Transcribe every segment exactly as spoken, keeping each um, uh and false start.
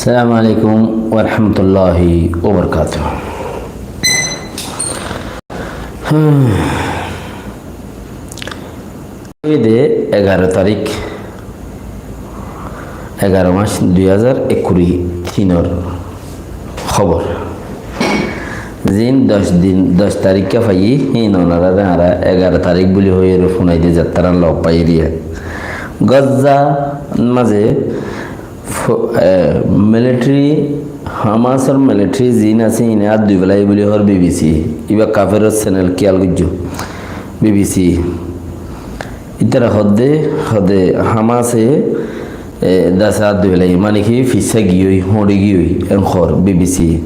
Assalamu alaikum warahmatulláhi wabarakátuhu. Ede egaró tarík, egaró mac dui házar ekkuri tinor hóbor. Zin doc din, doc taríkka faiyí, híin onoráre añára egaró tarík buli hoiyóre fúnai de, zattára lok faiyí de. Gazza mazé fo-, e, military, Hamasor military zin asé, híine át dui félaiye buli hoór B B C. Íba kaferor senel, kiyal goijjó, B B C. Ítara hoódde, hoódde Hamase, e, dase át dui félaiye, mane ki, fissá giyói, hoñçi giyói, en hoór B B C.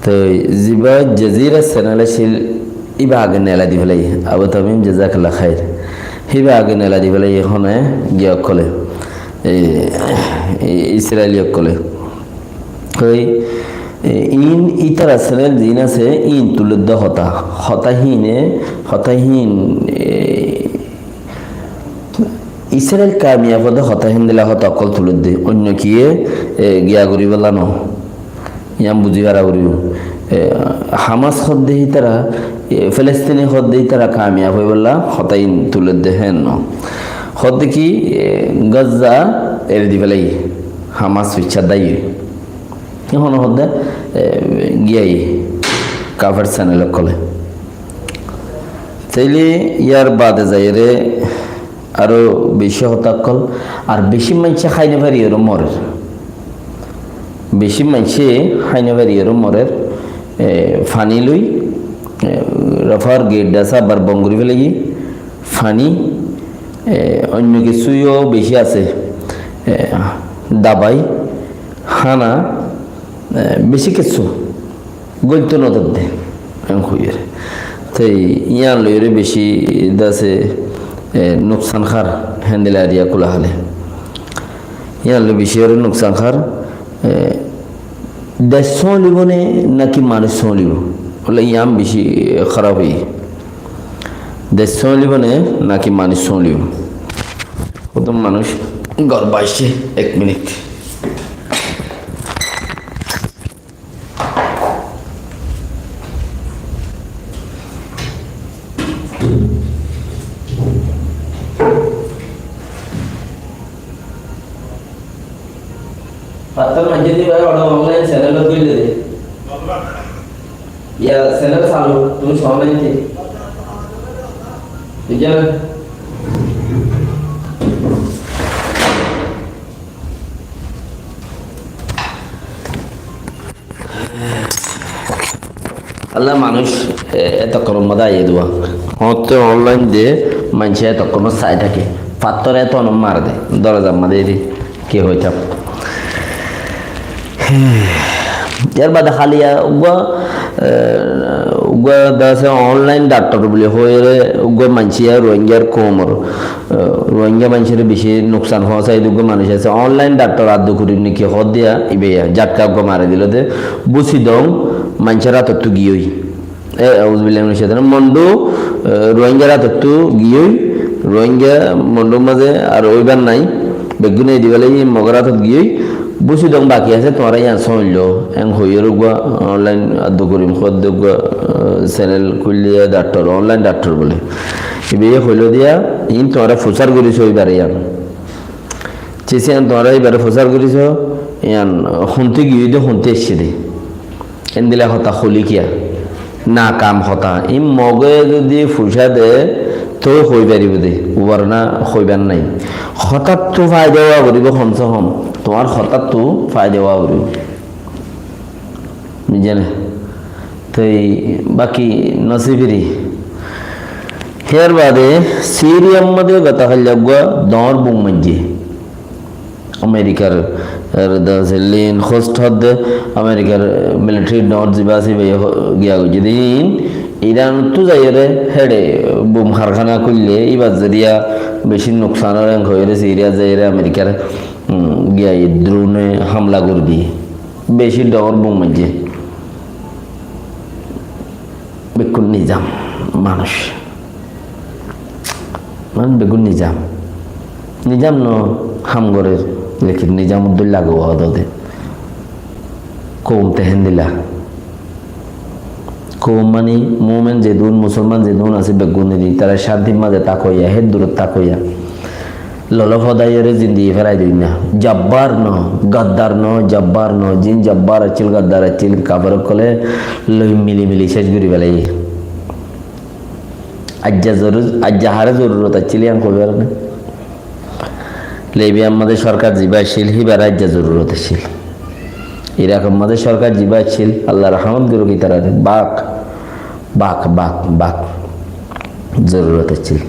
Toi ziba Jazeera senel accíl, íba age nela di félaiye. Abu Tamim, jazakallah khair. Híba age nela di félaiye, hone giya ókkole, e, e, Israeli ókkole. Toi, e, iín ítara senel zin asé, iín tuledde hotá. Hotá híine, hotá híin, e, Israel kamiyab óde hotá héndilla hotá ókkol tuledde. Oinno kiyé, e, giya goríbolla no. Yián buzí fara foribó. E, Hamas hoódde ítara, e, Filistini hoódde ítara kamiyab óibolla hotá iín tuledde héen no. Hoódde ki, e, Gazza eri di félaiye. Hamas ficcá dáiye. Ehón hoódde, e, giyai kafer senel ókkole. Teile yar bade zaiyóre aró beci hotá ókkol, ar beci maincé hái no fariyóre morer. Beci maincé hái no fariyóre morer. E, faní loi, e, Rafar gate dase abar bon gorí félaiye. Faní, e, oinno kessú yó beci asé. E, dabai, hána, e, beci kessú. Goilto no dedde, en hoiyóre. Te yián loiyóre beci dase, e, nuksan hár, héndilla eriya kula hále. Yián loi beci óre nuksan hár, e, dec sóñlibo ne naki manúic sóñlibo? Bóle yián beci háraf óiye. Dec sóñlibo ne naki manúic sóñlibo? Hodún manúic gór baiccé, ek minit. Fattór maijjé di bái, oçé online channel ot goille de. Iya, channel salu, tumi online de. Buijjó né? Alla manúic, e, etokkónor modé aiyé dé. Hoóñtte online de maincé etokkónot sai táke. Fattór etónot mare dé. Dorozar modé eri ki hoitam. Yar bade háli uggúa, e, uggúa de asé online dhaktor buli hoiyóre uggúa maincé Rohingyar koumor Rohingya maincóre beci nuksan foóñsai de uggúa manúic asé. Online dhaktor Abdul Korim niki hoódde ya, ibá ya, jatka uggúa mari dilo de. Busidong maincór átottú giyói. E, auzubillahi minash shaitanir rajim. Mondu, e, Rohingyar átottú giyói. Rohingya Mondur mazé ar óibar nai. Beggúne di félaiye, Mogor átot giyói. Busidong baki asé, tuáñra yián sóinlo. En hoiyóre uggúa online Abdul Korim hoódde uggúa, e, channel kúille dhaktor, online dhaktor buli. Ibáye hoiló de ya, iín tuáñra fusár goríso ibáre yián. Cici yián tuáñra ibáre fusár goríso, yián honte giyói de, honte aiccé de. Endilla hotá hoilé kiyá? Nakam hotá. Iín Moge zodi fucá de, tói hoi faribó de, uore na hoibar nai. Hotáttu faida ówa foribó, hom se hom. Tuáñr hotáttu faida ówa foribó. Buijjó né? Toi baki nosibiri. Hér bade Siriyar modé gotokalla uggúa doóñr bum maijjé. Amerikar, er, da Zellin host hoódde Amerikar military doóñr zibá asé ibá giya goijjé de iín Iranottú zaiyóre héçe bum karkána kúille íbar zoriya beci nuksan ór en hoiyóre Siriyat zaiyóre Amerikar, um, giya drone hamla gorí diyé. Beci doóñr bum maijjé. Bekkún nizam manúic. Manúic bekkún nizam. Nizam no ham gorér, lekin nizam uddúr lage uwa dode. Koum te héndilla. Koum mani mumen zedún, musolman zedún asé beggúne de, tará cántir mazé tákoiya, hé durot tákoiya. Lolo fodaiyóre zindigi félai diyé na. Jabbar no, gaddar no, jabbar no. Zin jabbar accíl, gaddar accíl, kafer ókkole loi mili mili céc gorí félaiye. Aijja zoru-, aijja haré zorurot accíl, yián hoi fare né? Libiyar mazé sorkar zibá accíl, híbaré aijja zorurot accíl. Irakor mazé sorkar zibá accíl, Allah rahmot gorouk itarare. Bak, bak, bak, bak. Zorurot accíl.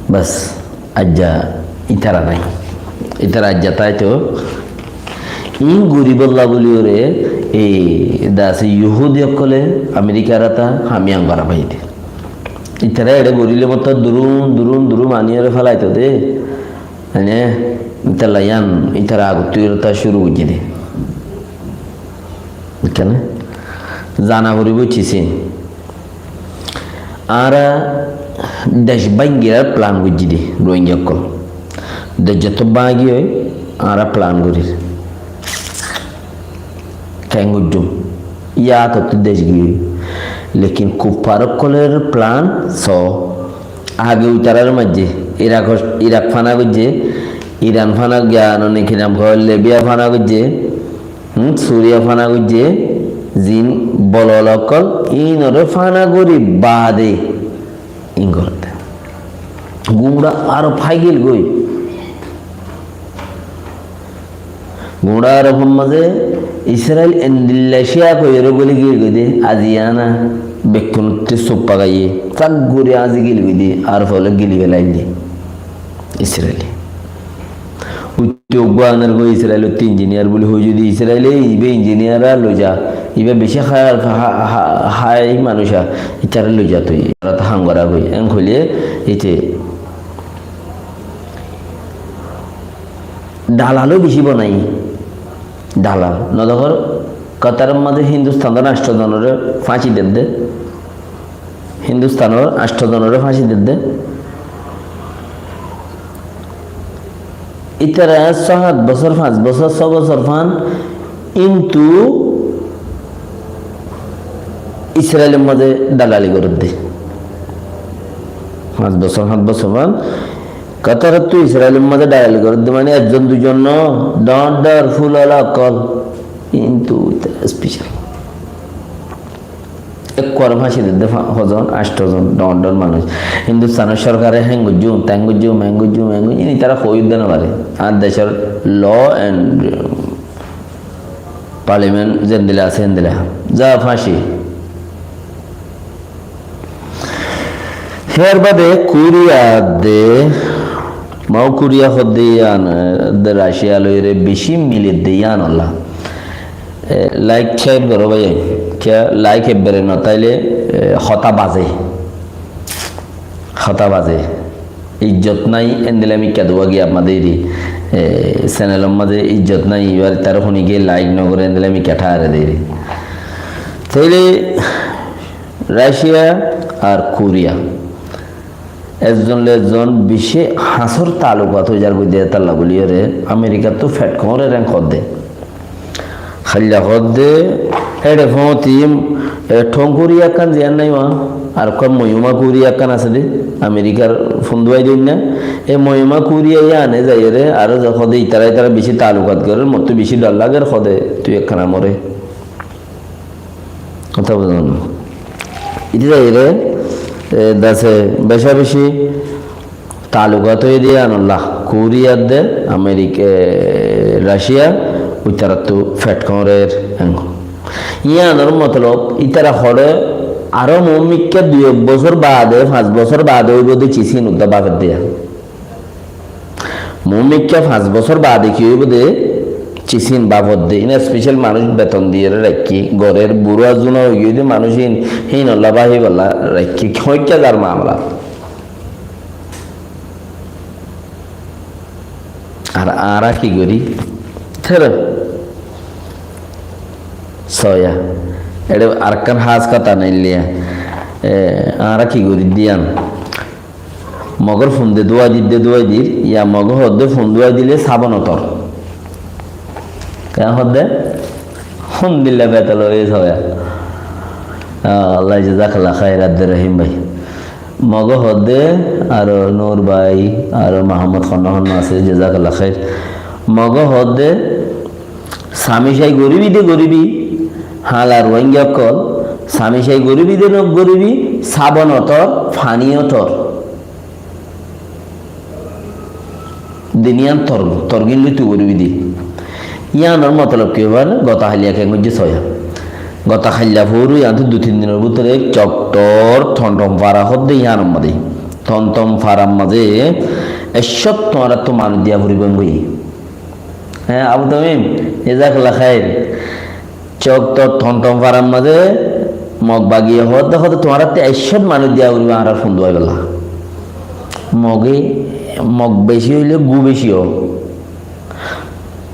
Bas, aijja itara nai. Itara aijja táito. Iín goríbolla bóliyoré, ei dase Yuhudi ókkole Amerikar áta ham yián gorá faiyé dé. Itara eçé goríle mottor durum, durum, durum aníyoré félaito dé. Mane, ítalla yián, ítara agottú ítara cúru goijjé dé. Buijjó né? Zana foribó cisin. Añára dec báñgirar plan goijjí dé, Rohingya ókkol. Dec zotó báñgi ói, añára plan gorír. Keén goijjúm? Yátottú dec giyói. Lekin kuffar ókkolor plan soó. Age itarar maijjé Irak, Irak fana goijjé, Iran fana, giyan ne ki nam hoó, Libiya fana goijjé, hum, Suriya fana goijjé, zin bolo bolo ókkol, inoré fana gorí baade in gorédde. Gumra Arob háigel goi. Gumra Arob or mazé Israel endilla ciya koiyóre goli giyé goi dé, aziya na bekkúnottú suk fagaiyé, sak gorí azi geli goi dé, Arob ókkole geli felaiyé dé Israel e. Uttú uggwá aner goi Israel ottú injiniyar buli hoi, zodi Israel e ibá injiniyar ar loi za, ibá beci ha-, ha-, ha-, hái manúic a, itaré loi za tui. Añára to ham gorá goi. En hoilé ite dalal ó beci banai. Dalal. No dekór, Katar or mazé Hindustan or ancto zonoré fáñsi dedde. Hindustan or ancto zonoré fáñsi dedde. Ítara só hát bosór, fañs bosór, só bosór fán, kintu Israel or mazé dalali gorédde. Fañs bosór, hát bosór fán, Katar ottú Israel or mazé dalali gorédde, mane ekzon duizon no, dhoóñr dhoóñr fulola ókkol, kintu ítara special. Ekkuare fáñsi dedde fa-, hozon, ancto zon, dhoóñr dhoóñr manúic. Hindustan or sorkare héng goijjum, teng goijjum, meng goijjum, meng goijjum, ítara hoi udde no fare. Añár decor law and, um, parliament zendilla asé, héndilla. Za fáñsi. Hér bade Kuriya de, mau Kuriya hodde yián, eh, de Russia loire beci miledde yián olla. Eh, like share goró bái, kiya like ebbere no táile, eh, hotá baze. Hotá baze. Ijjot nai, endilla mikká duwa giya amade iri, eh, channel or mazé ijjot nai, ibar tare honi giye like no gore, endilla mikká tháre de iri. Táile Russia ar Kuriya. Ekzon loi ekzon beci hañsor taalukat ói zar goi de, étalla buli ore Amerikattú feth koóñrer en hoó de. Háilla hoó de, éçe foóñti, e, Thong Kuriya ekkán ziyán nái wá, ar ekkán Moyuma Kuriya ekkán asé de, Amerikar funduwai de inna. E Moyuma Kuriya yíane zaiyóre, aró ze hoó de, itará itará beci taalukat gorér, mottú beci dhor lager, hoó de, tui ekkán amore. Hotá buzón. Iti zaiyóre, e, dase beca beci taalukat óiye de yíanolla, Kuriya de, Amerik-, e, Russia, uitarattú feth koóñrer engo. Yíanor motolob, ítara hoçé aró muúmikká dui ek bosór baade, fañs bosór baade óibo de cisin uddá báfer de yían. Muúmikká fañs bosór baade ki óibo de, cisin báfor de. Iín special manúic beton diyóre raikké, gorér burá zuna ói giyói de manúic iín, híinolla báfibolla raikké, hoóikka zar mamela. Ar añára ki gorí? Tere. Soya. Eçé arekkán hás hotá nailliya. E, añára ki gorí diyan? Mogor funde duwai didde duwai dir, ya mogo hoódde fun duwai dile sabo no tor. Yián hoódde, alhamdulillah, betal óiye soya. Ah, Allah, jazakallah khair, Abdur Rahim bái. Mogé hoódde, aró Nur bái, aró Muhammad honna honna asé, jazakallah khair. Mogé hoódde, samicai goribi de goribi, hala Ruáingga ókkol, samicai goribi de no goribi, sabon otor, fani otor. Din yián tor, torgin loi tui goribi de. Yiánor motolob ki óibo? Goto hailla keén goijjé soya. Goto hailla foóru yiántu dui tin dinor bútore Coktor Tontom Fara hoódde yiánor mazé. Tontom Farar mazé ekcót tuáñrattú manúic diya foribó goiyé. Hé, Abu Tamim, jazakallah khair. Coktor Tontom Farar mazé Mog bagiye hoódde hoódde tuáñrattú ekcót manúic diya foribó añárar Fundu bái bolla. Mogé, Mog beci óile gú beci ó.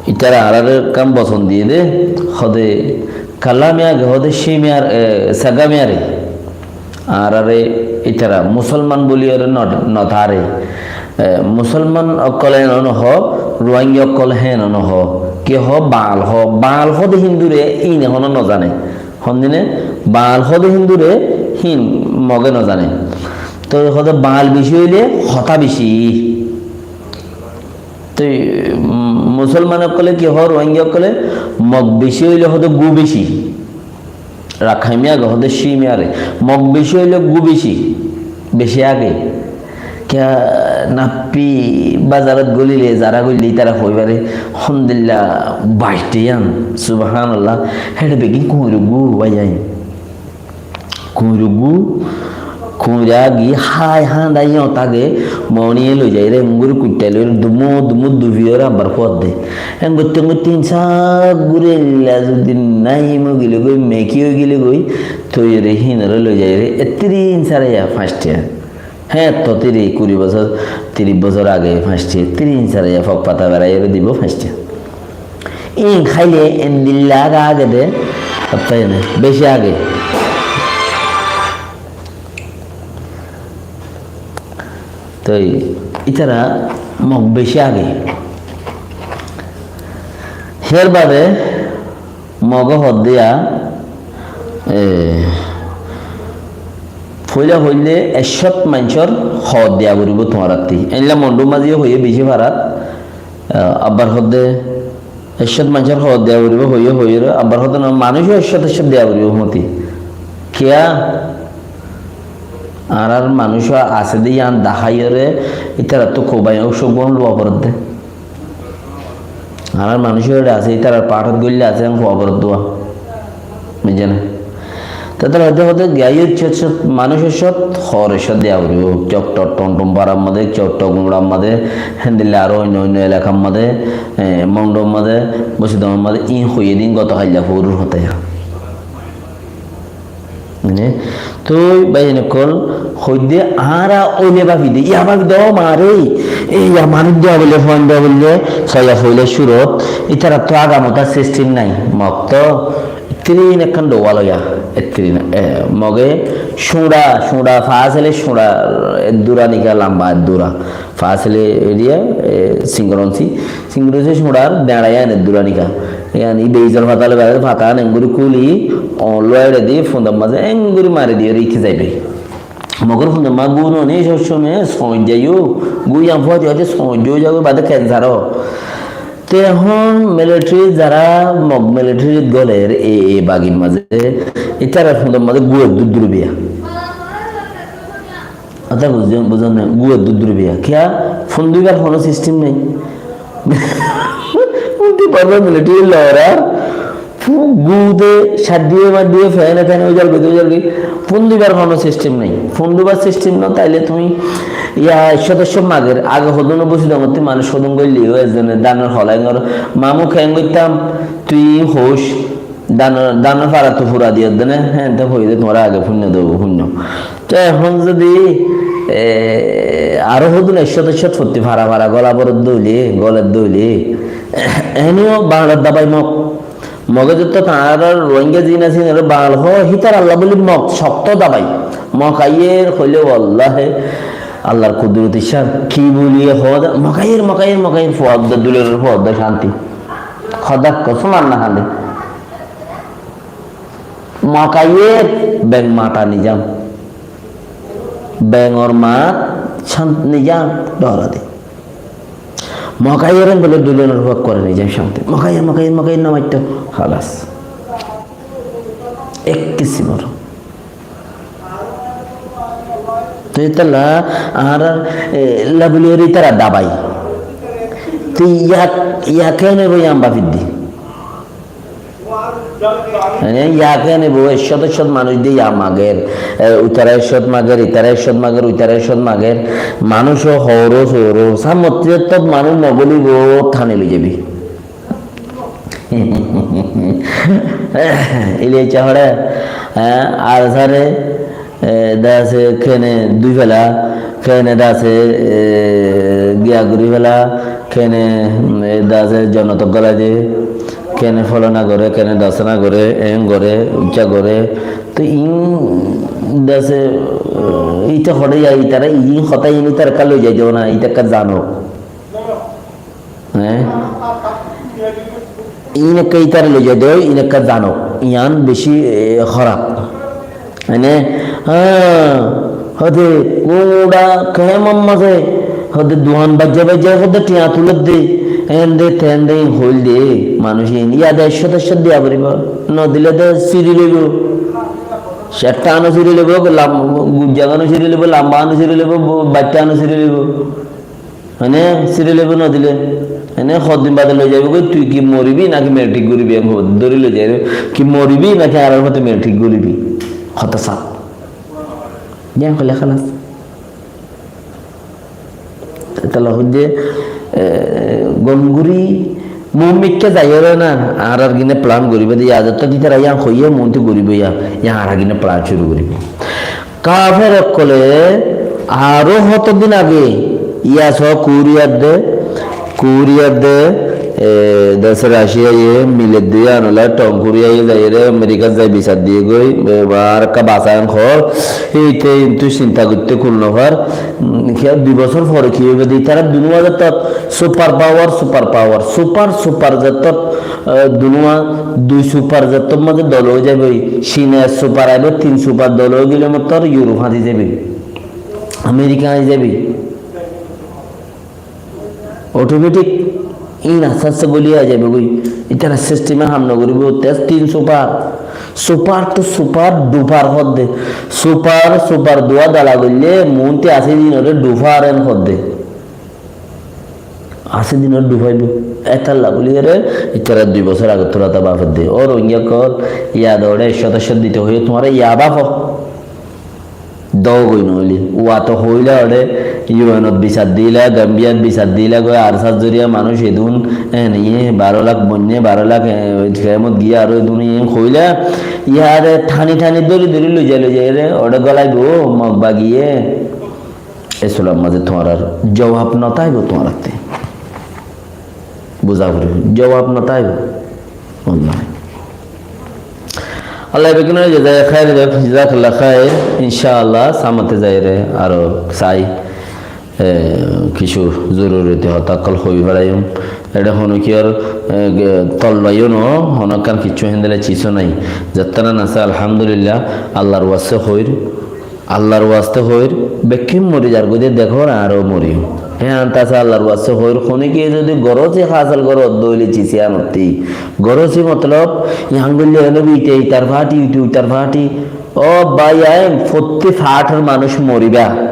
Ítara añárare ekkán bosón diyé dé, hoódde kalla miyage hoódde cí miyar, e, saga miyare. Añárare ítara musolman bóli ore no, no taré. E, musolman ókkol eno no hoó, Ruáingga ókkol héno no hoó. Ki hoó? Bañal hoó. Bañal hoódde híndure íne hono no zane. Hondine? Bañal hoódde híndure hín Mogé no zane. Toi hoódde bañal beci óile hotá beci. Toi, mm, musolman ókkole ki hoó, Ruáingga ókkole, Mog beci óile hoódde gú beci. Rakhain miyage hoódde cí miyare. Mog beci óile gú beci. Beci age. Kiyá nappi bazarot golile, zara goille, ítara hoi fare, alhamdulillah, baicte yián, subhanallah, héçe beggín kuñiror gú bái ain. Kuñiror gú, kuñira agi hái hañdai yó táke, moniye loi zaire, engori kuittai loi, dumu, dumu dufi ore abbar fuadde. Engotte, engotte insa guri illa zudi nai mogile goi, meki óigile goi, toi ore hínore loi zaire, ettiri insare ya fañs tiya. Hé, etto tiri, kuri bosór, tiris bosór age fañs tiya, tiri insare ya fok fata berai ore dibo fañs tiya. Ín háile endilla age age de, ottá ene, beci age. Toi, ítara Mog beci age. Hér bade Mogé hoódde ya, e, foila hoille ekcót maincór hoód diya foribó tuáñrattí. Eilla Mondur mazé yó hoiyé beci farat, e, abbar hoódde ekcót maincór hoód diya foribó hoiyé, hoiyé re, abbar hoódde no, manúic ó ekcót ekcót diya foribó hoóti. Kiyá? Añárar manúic ó asé de yián daháiyore, ítarattú kobai ó cók gún luwa foredde. Añárar manúic ó eçe asé, ítarar pathot goille asé, en hoó boro dua. Buijjó né? Te tara hoite hoite giyá yó cót cót manúic ó cót, hór ó cót diya foribó. Coktor Tontom Farar mazé, Coktor Guñçar mazé, héndilla aró oinno oinno elakar mazé, e, Mongdor mazé, Bosidongor mazé, iín hoiyé din goto hailla foóur hotá. Mane, toi báiyain ókkol, hoidde añára óile báfide, ya báfide, ó mare, e ya manúic de óile, fuain de óile, soya foila cúrot, ítarattú agamotá sistem nai, Mog to, ettiri ekkán douwa loiya, ettiri, e, Moge cúñça, cúñça, fa asile cúñça, eddura nika lamba, eddura. Fa asile eriya, e, singronsi, singronsi cúñçar deñça yián eddura nika. Yián ibe izor fata loi bade fata yián engori kúli, o, loi eçe di, fundor mazé engori mari diyore ikki zaibe. Mogor fundor ma gú no ni, sob somoi soñc zaiyo, gú yián fuwa diya de soñc zaiyo, bade kensar ó. Te ehón militari zara Mog militari goler e, e bagir mazé, itarar fundor mazé gú eddur dur biya. Hotá buzón, buzón né? Gú eddur dur biya. Kiyá? Fun duibar hono sistem nai. Fun duibar ba militari lorar. Fu-, gú de, saddiye maddiye, fene fene, ujar goi, ujar goi. Fun duibar hono sistem nai. Fun duibar sistem no taile tumi ya sodosyo mager, age hodun Bosidongottú manúic hodun goille, o ezone danor hola engor, mamu keng goittam, tui hois, Dano, dano fara to fura diyó de ne, hé, te hoiyé de tuáñra age fuinno de, fuinno. Te ehón zodi, e, aró hodún ekcót ekcót fottí fara fara gola borodde óile, goledde óile, eniyo Bangalar dabai Mog. Moge zotto tañrar Rohingya zin asé, inore Bangal hoó, hítar Allah buli Mog, cokto dabai. Mog aiyér hoile wallahi Allar kudurot icca, ki buli hoó de, Mog aiyér, Mog aiyér, Mog aiyér, fuadde, dulor fuadde cánti. Hódar kosóm ar no hále. Mokaiyé beng mata nizam. Bengor mat cán nizam dóra de. Mokaiyé ren bole dulonor húak gore nizam cánti. Mokaiyé, mokaiyé, mokaiyé no maitto. Halas. Ek kisimor. Toi ítalla añárar, e, labuliyóre ítara dabai. Toi yak, yak kene boi amba fiddi. Mane, yak kene boi, ekcót ekcót manúic de yak mager. E, uitara ekcót mager, itara ekcót mager, uitara ekcót mager. Manúic ó hoóro, soóro. Sámot zettót manúic no golibo, thani loi zaibi. Ilaica hoçé, eh, ar sáre, eh, dase kene dui fela, kene dase, eh, giya guri fela, kene, mm, eh, dase jonotok golai de, kene folona gore, kene dasana gore, en gore, ucca gore. To in dase, eh, ita hoçé ya, itara in hotá in itara ka loi zai de na, ita ka zano. Eh? Ín ekká ítare loizai dói, ín ekká zano. Yián beci, eh, hóraf. Mane, ah, hóde, uñça kemor mazé, hóde, duan baijja baijja, hóde, tiañ tuledde, ende, tende, hoil de, manúic ín, yade ekcót ekcót diya foribo. Nodile de siri loibo. Cetthano siri loibo, lam-, gujjagano siri loibo, lambano siri loibo, bo-, baittano siri loibo. Mane, siri loibo no dile. Mane, hoddin bade loi zaibo goi, tui ki moribi naki metric goribi, en hobo dóri loi zaibo. Ki moribi naki añárar hote metric goribi. Hotá saf. Yián hoile halas. Etalla hoidde, e, gom gori, muúmikká zaiyóre na, añárar gine plan goribo de, ya, zettót ítara yián hoiye, muúntu goribo ya, ya añárar gine plan curu goribo. Kafer ókkole aró hoto din age, iya só Kuriyar de, Kuriyar de, e, dese Raciya ye, miler de, yián óla Tom Kuriya ye zaiyóre Amerikat zai bisar diye goi, e, ar ekka basa en hor, ite intu cinta goitte kul no far, mm, kiya dui bosór fore ki óibo de, itara duniyar zettót super power, super power, super, super zettót, e, duniyar dui super zettór mazé dol ói zaibo, Cine super aibo, tin super dol ói gile mottor Europe háñdi zaibo, America háñdi zaibo. Automatic in aste aste goli ai zaibo goi. Itara system e ham no goribo, tes tin super. Super to super duper hodde. Super, super dua dala goille, muúntu asi din ore duper en hodde. Asi din ore duper bo. Etalla boliyore, itara dui bosór age tura ta bafedde. Ó Rohingya ókkol, yad ore ekcót ekcót dite hoiye, tuáñra ya bafo. Dógoi noóile, uwa to hoóila óre, U N ot bisar dila, Gambiyat bisar dila, goi ARSAr zoriya manúic edún, ene iye baró lak boinne, baró lak, e, kemot giya aró edún iye hoóila, iyare thani thani dóri dóri loizai loizai re, óre golaibo, Mog bagiye. E sular mazé tuáñrar jowab no táibo tuáñratte. Buza foribo, jowab no táibo. Wallahi. Allah beggúnore jazaya khair dok, jazakallah khair. Incaallah, sámotte zaiyóre aró sai, e, kissú zoruroti hotá ókkol hoi felaiyum. Ede honó kiyór, e, ge-, tol loiyó no, honó ekkán kissú héndilla cisó nai. Zettónan asé, alhamdulillah, Allar waste hoir. Allar waste hoir, bekkún mori zar goi de dekór, añára ó mori. Hé, añára asé Allar waste hoir, hone ki zodi gorosi hasal goró, dóile cisi anotti. Gorosi motolob, yián goille ene bi ite itar fati, ite itar fati. Ó bái, ain fotti fator manúic moriba.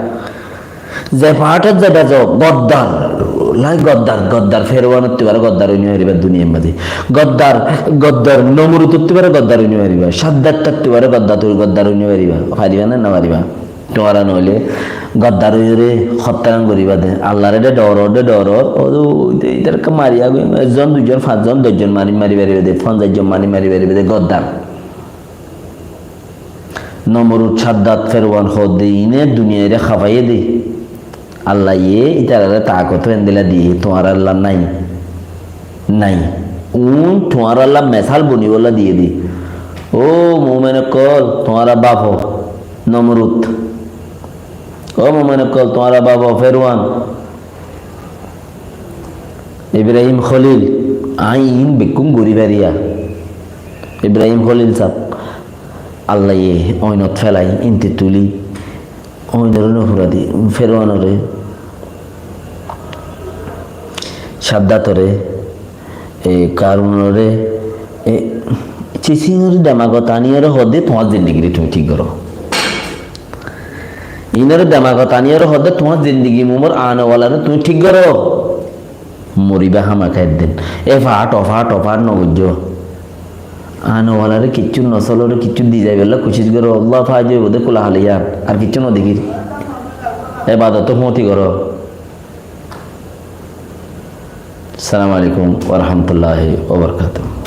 Ze fator zeba zo, goddar, lai goddar, goddar, Feruwan otti bare goddar ói no fariba duniyar mazé. Goddar, goddar, Nomrud otti bare goddar ói no fariba. Shaddad otti bare goddar, goddar ói no fariba. Fariba né no fariba? Tuáñra noóile goddar óiyore hottáran goriba de. Allar ede doror de doror. Ó, ó, ite, itarke mariya goi, ekzon, duizon, fañszon, doczon mani mari fariba de, fonzaic zon mani mari fariba de, goddar. Nomrud, Shaddad, Feruwan hoó de ine duniyaire hafaiye de. Allaye itarare taakot endilla diye, tuáñralla nai. Nai. Uñ tuáñralla mesal bonibolla diye de. Ó mumen okkol, tuáñra bafo Nomrud. Ó mumen okkol, tuáñra bafo Feruwan. Ibrahim Kholil, Aññí iín bekkún gorí fariyá. Ibrahim Kholil sáb, Allaye oinot félai, inte tuli, oinoré no furadi, Férouanoré, Caddátoré, e, Karunoré, e, cícinoré demagot aníyoré hoódde tuáñr zindigiré tuñí thík goró. Iínoré demagot aníyoré hoódde tuáñr zindigi mumor anowalaré tuñí thík goró. Moribá hámaka eddin. E faát, o faát, o faát no goijjó. Anowalaré kiccú, nosoloré kiccú di zaibálla kucíc goró. Allah faáiz óibo de kula haliyan. Ar kiccú no dekír. Ebadot fúñti goró. Assalamu alaikum wa rahmatullahi wa barakatuhu.